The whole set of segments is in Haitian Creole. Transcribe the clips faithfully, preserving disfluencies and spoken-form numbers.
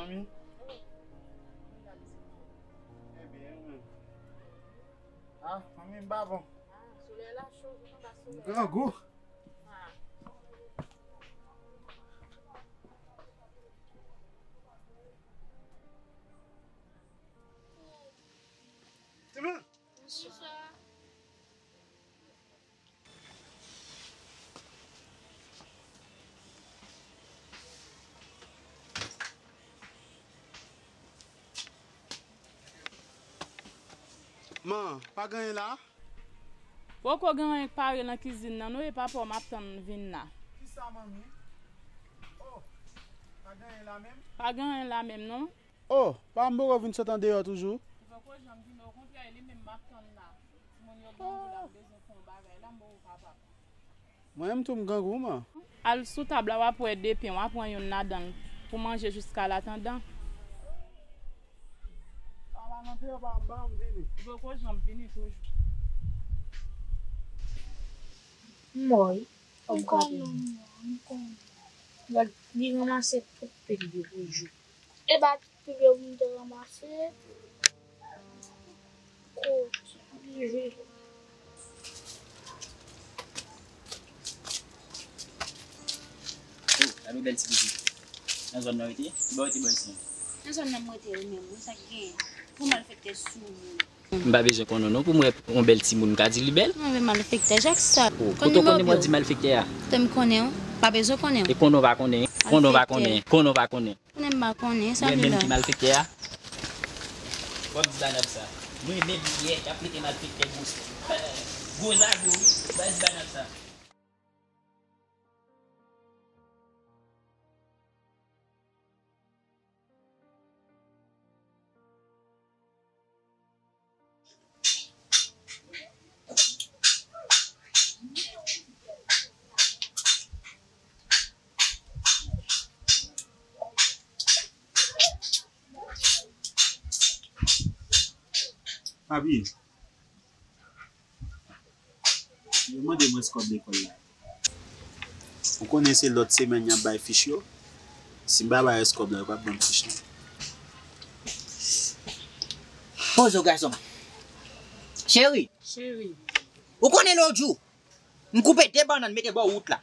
Wi. Ebyen, wi. Ah, manmi, m pa bon. Ah, solèy la cho, wi, anba solèy la. Grangou. Ah. Timoun. Bonswa. Man, pa gen anyen la? Poko gen anyen k pare nan kizin nan non, e papa w m ap tann vin la. Kisa, manmi? Oh, pa gen anyen la menm? Pa gen anyen la menm non. Oh, pa m poko vin sot andeyò toujou? Li poko janm vini, okontrè, li menm m ap tann la. Timoun yo grangou la, m bezwen fè yon bagay la, m poko kapab. Mwen menm tou m grangou, man. Al sou tab la, w ap wè de pen, w a pran youn ladan l pou manje jiska latandan. Al andeyò, pa m, pa m vini. Li poko janm vini toujou. M mò wi. M konnen, m konnen. Gad, li ranmase tout pen yo pou jou. E pa tout pen yo m te ranmase. Kot li ye? Oh, gade yon bèl ti pitit. Nan zòn nan w rete? Ki bò w rete bò isi? Nan zòn nan m rete wi menm, wi, sa k genyen? Pou malfektè sou moun. M pa bezwen konnen w non pou m wè yon bèl timoun m ka di li bèl. Move malfektè, Jaksa. Oh, kote w konnen mwen di malfektè a? Kote m konnen w? Pa bezwen konnen w. E konnen w pa konnen? Konnen w pa konnen? Konnen w pa konnen? Konnen m pa konnen, sa vle la. Mwen menm ki malfektè a? W ap di banab sa. Mwen menm yè k ap rete malfektè gwo, gwo zago wi. W ap di banab sa. Papi, yo mande m rès kòb lekòl la. Ou konnen se lòt semèn y ap bay fich yo. Si m pa bay rès kòb la, yo p ap ban m fich la. Poze w, gason m. Cheri. Cheri. Ou konnen lòt jou, m koupe de bannann mete bò wout la.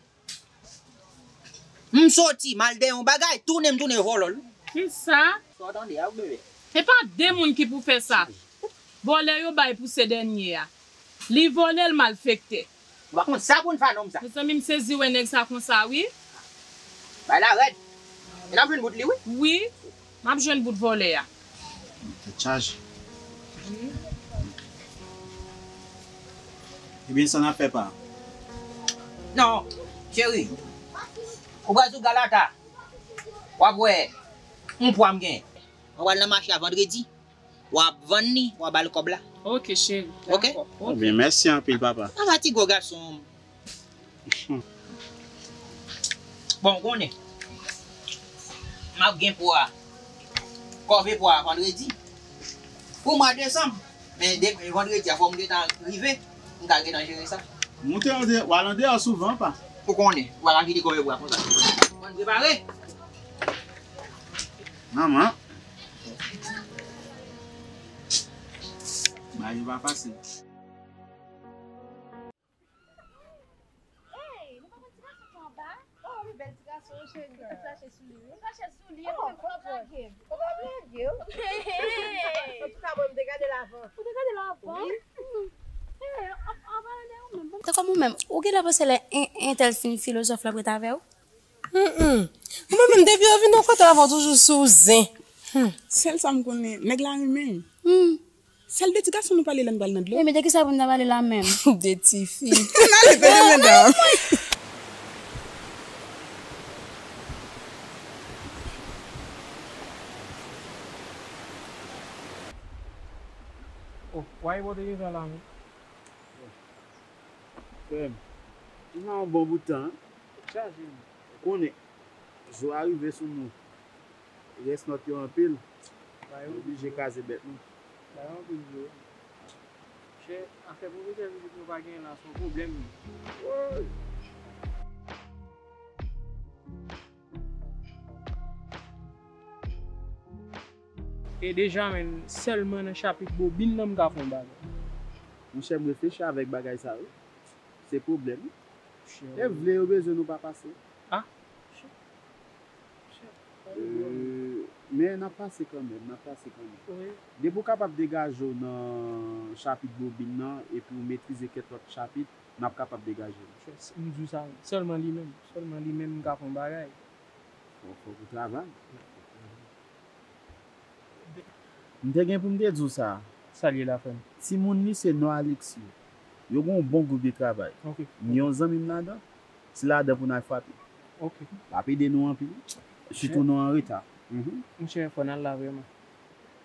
M soti, m al dèyè yon bagay, tounen, m tounen vòlò l. Kisa? Sa w tande a, bebe? E pa de moun ki pou fè sa. Vòlè yo bay pou se dènye a. Li vòlè l malfektè. Ou pa konn sa pou n fè a nonm sa. Mezanmi, m sezi wè nèg sa konsa, wi. Bay la rèd. E n ap jwenn bout li, wi. Wi. M ap jwenn bout vòlè a. Tèt chaje. Ebyen, sa n ap fè pa? Non, cheri. Ou pral sou Galata. W ap wè yon pwa m gen. Mwen pral nan mache a vandredi. W ap vann li, w a ba l kòb la. Ok, cheri. Ok? Dakò. Ok. Ebyen, mèsi anpil, papa. Pa fatige w, gason m. Bon, ou konnen. M ap gen pwa. Kòve pwa vandredi. Pou mwa desanm. Men de, vandredi a, fò m gentan rive. M ka gentan jere sa. Moute, w al andeyò souvan, pa? Ou konnen. W al kite kòve pwa konsa. Mwen prepare. Manman. Bagay yo pa fasil. Ey, nou pa konn ti gason ki anba? Oh, wi, bèl ti gason, cheri. Ou fache sou li, wi. Ou fache sou li, epi ou pa blage m. Ou pa blage m. Antouka, mwen, m te gade l avan. Ou te gade l avan? Wi. Ey, an, an palan de ou menm. Se kòm ou menm, ou genlè panse lè en, entèl fin filozòf l ap ret avè w? Mwen menm, depi yo vin yon kote avè w toujou sou zen. Hmm. Sèl sa m konnen, nèg la renmen m. Hmm. Sèl de ti gason nou pale lè n pral nan dlo. Ebyen, de kisa pou n ta pale la menm? De ti fi. N ale pete medam. Oh, why what are you telling me? Frè m, nou nan yon bon bout tan, en. Chaje m. Ou konnen, jou a rive sou nou. Rès nòt yo anpil. Nou oblije kraze bèt nou. Bay anpil vre. Chè, afè pwofesè fizik nou pa genyen la, se yon pwoblèm li. Woy! E deja, menn, sèlman nan chapit bobin nan m ka fè yon bagay. Monchè, m reflechi avèk bagay sa yo. Se pwoblèm. Monchè. E vle yo bezwen nou pa pase. Ah, monchè. Monchè. Euh, men n ap pase kanmenm, n ap pase kanmenm. Wi. Depi w kapab degaje w nan chapit bobin nan, epi w metrize kèk lòt chapit, n ap kapab degaje nou. Monchè, m di w sa, sèlman li menm, sèlman li menm m ka fè yon bagay. Fò, fò pou travay. M te gen pou m te di w sa. Sa l ye la, frè m? Timoun lise Nò Aleksi yo, yo gen yon bon gwoup de travay. Ok. M gen yon zanmi m ladan. Se ladan pou n al frape. Ok. L ap ede nou anpil. Sitou nou an reta. Mhm. Monchè, fò n al la vrèman.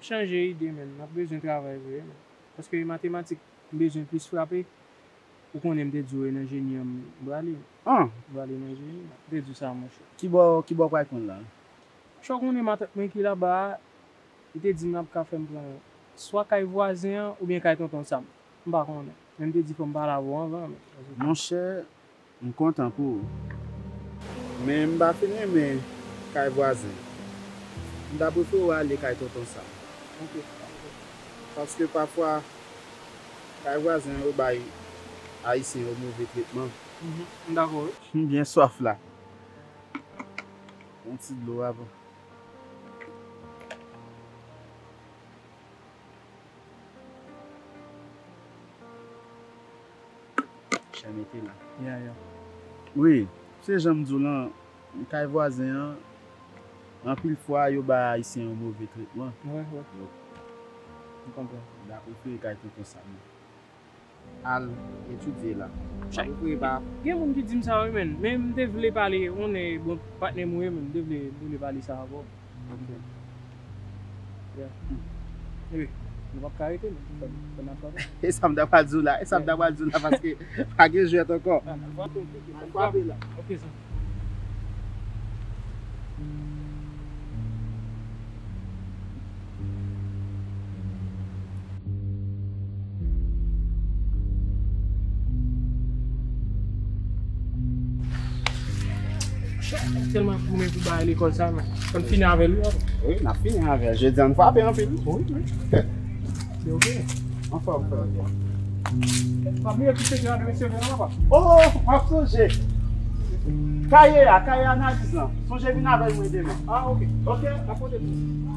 Chanje ide, menn. N ap bezwen travay vre, menn. Paske matematik, m bezwen plis frape. Ou konnen m te di w e nan jeni an m prale. Ah! M prale nan jeni an. M te di w sa, monchè. Kibò, kibò w pral konn la? Chò konnen matant mwen ki laba a, li te di m l ap ka fè m pran swa kay vwazen an oubyen kay tonton Sam. M pa konnen. Men m te di fò m pale avè w anvan, men. Monchè, m kontan pou ou. Men m pa fin renmen kay vwazen. M ta prefere w ale kay tonton Sam. Ok. Paske pafwa, kay vwazen yo bay Ayisyen yo move tretman. Mhm, m dakò, wi. M byen swaf la. Yon ti dlo avan. Chè mete la. Ya, ya. Wi, se jan m di w lan, kay vwazen an, anpil fwa, yo bay Ayisyen yo move tretman. Wi, wi. Donk, m konprann. M ta prefere kay tonton Sam nan. Al etidye la. Chak, gen moun ki di m sa, wi, menn. Men m te vle pale, ou konnen, bon, patnè m ou ye, men m te vle, m te vle pale sa avè w. Ok. Yeah. Hmm. Epi, nou p ap ka rete, non. Fò, fò n ap frape. E sa m ta pral di w la, e sa m ta pral di w la, paske pa gen jwèt ankò. Al frape la. Ok, sa. Tèlman goumen pou bagay lekòl sa, men. Fò n fini avè l, wi, papa. Wi, n ap fini avè l. Jodi a, n frape anpil. Wi, wi. Se ok. Anfòm, frè. Pa bliye tout sekrè a demen sèvi nan papa. Oh, m ap sonje. Kaye a, kaye analiz lan. Sonje vin avè l mwen demen. Ah, ok. Ok? N ap pote tout.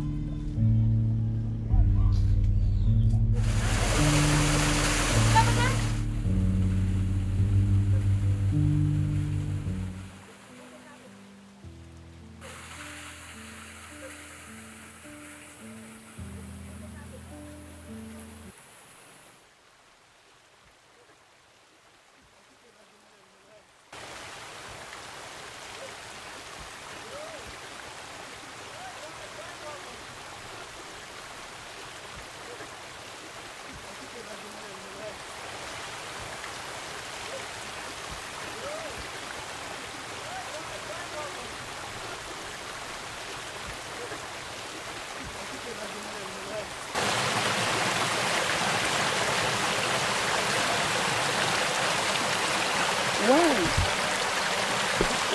Why?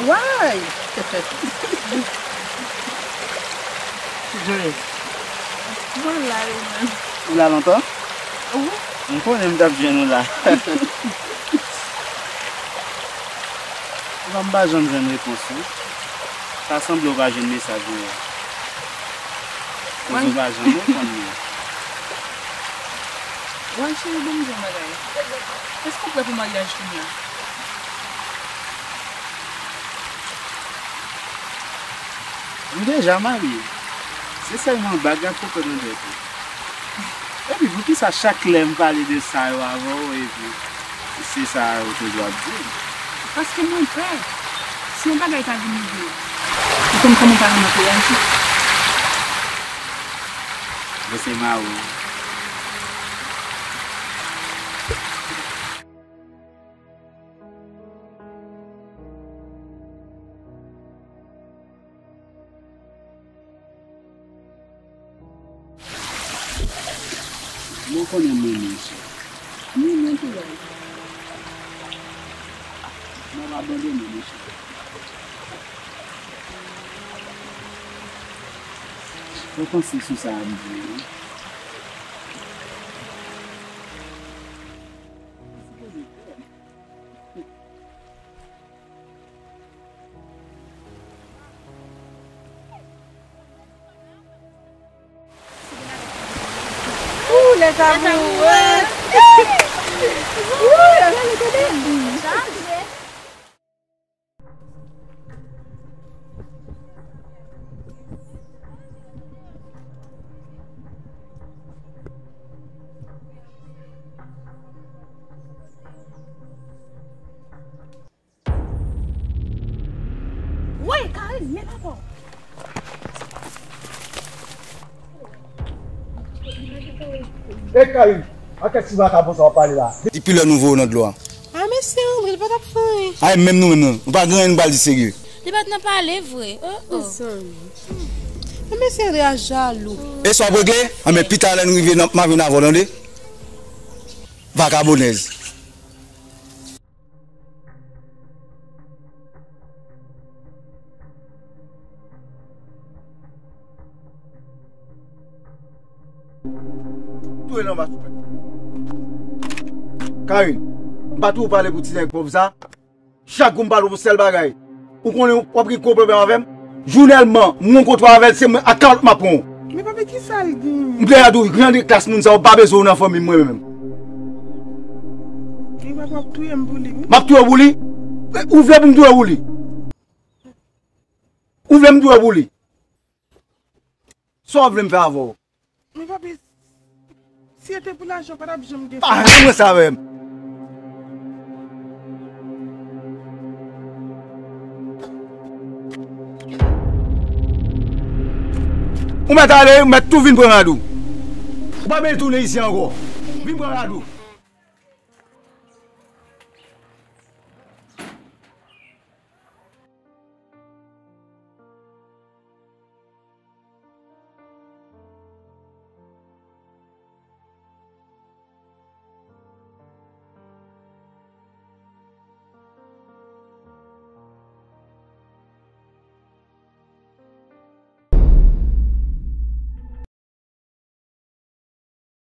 Why? Joyce. Mwen la, wi, menm. Ou la lontan? Wi. M konnen m t ap jwenn ou la. Bon, m pa janm jwenn repons ou. Sa sanble ou pa jwenn mesaj mwen yo. Koz ou pa janm reponn mwen. Wan cheri, ban m di yon bagay. Èske w prè pou maryaj kounye a? M deja marye. Se sèlman bag ak kokob nan dwèt ou. Epi poukisa chak lè m pale de sa yo avè w, epi se sa ou toujou ap di m? Paske mwen pè. Si yon bagay ta vin rive, ou konn kòman m ta renmen pou w aji? Bon, se mari w. Mwen konnen m renmen w, cheri. M renmen w tou, baz. M ap abandone w, cheri. Repanse sou sa a m di yo wi. Ouh, les amoureux. Ouh, Woy, Karine, men papa w. E Karine, a kèk ti vakabon sa w ap pale la? Depi lè nou voye w nan dlo a. A, mesye Andre, li pa t ap fè anyen. A, e menm nou menm non. Nou pa gen anyen nou pral di serye. Li pa t nan pale vre. Oh, oh. Mezanmi. E mesye Andre a jalou. E sa w ap regle? A, men pita lè nou rive nan, m a vin avè w, tande? Vakabonèz. Touye l anba souflèt. Karine, m pa twò pale pou ti nèg pòv sa. Chak jou m pale w pou sèl bagay. Ou konnen w ap gen gwo pwoblèm avè m. Jounèlman, m rankontre avè l, se mwen ak kalòt m ap pran w. Men papi, kisa l gen? M te di w, jan de klas moun sa yo pa bezwen w nan fanmi m mwen menm. E papa, w ap touye m pou li, wi. M ap touye w pou li? Ou vle pou m touye w pou li? Ou vle m touye w pou li? Sa w vle m fè avè w? Men papi, si se te pou lajan, pa t ap janm gen. Pa janm wè sa avè m. Ou mèt ale, ou mèt tou vin pran rad ou. Ou pa bezwen tounen isi ankò. Vin pran rad ou.